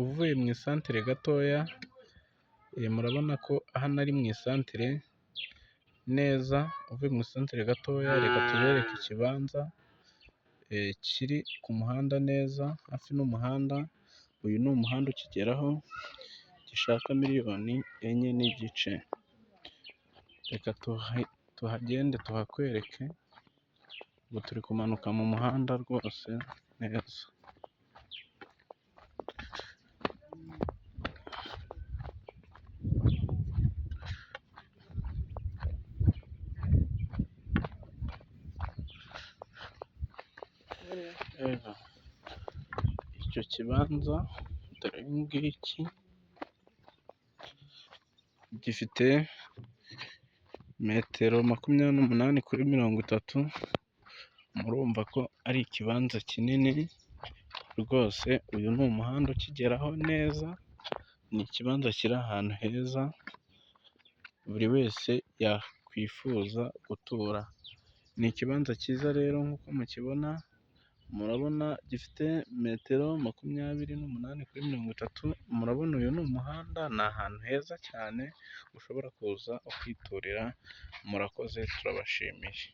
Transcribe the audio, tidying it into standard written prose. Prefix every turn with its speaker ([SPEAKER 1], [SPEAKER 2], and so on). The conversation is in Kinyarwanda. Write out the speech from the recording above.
[SPEAKER 1] Uvuye mu isantere gatoya, murabona ko hano ari mu isantere neza, uvuye mu isantere gatoya, reka tubereke ikibanza kiri ku muhanda neza, hafi n'umuhanda, uyu ni umuhanda ukigeraho, gishaka miliyoni 4.5. Reka tuhagende tuhakwereke, ubu turi kumanuka mu muhanda rwose neza. Icyo kibanza dore ngiki, gifite metero 28 kuri 30, murumva ko ari ikibanza kinini rwose, uyu ni umuhanda ukigeraho neza, ni ikibanza kiri ahantu heza, buri wese yakwifuza gutura. Ni ikibanza cyiza rero nk'uko mukibona, murabona gifite metero 28 kuri 30, murabona uyu ni umuhanda, ni ahantu heza cyane ushobora kuza ukiturira, murakoze turabashimiye.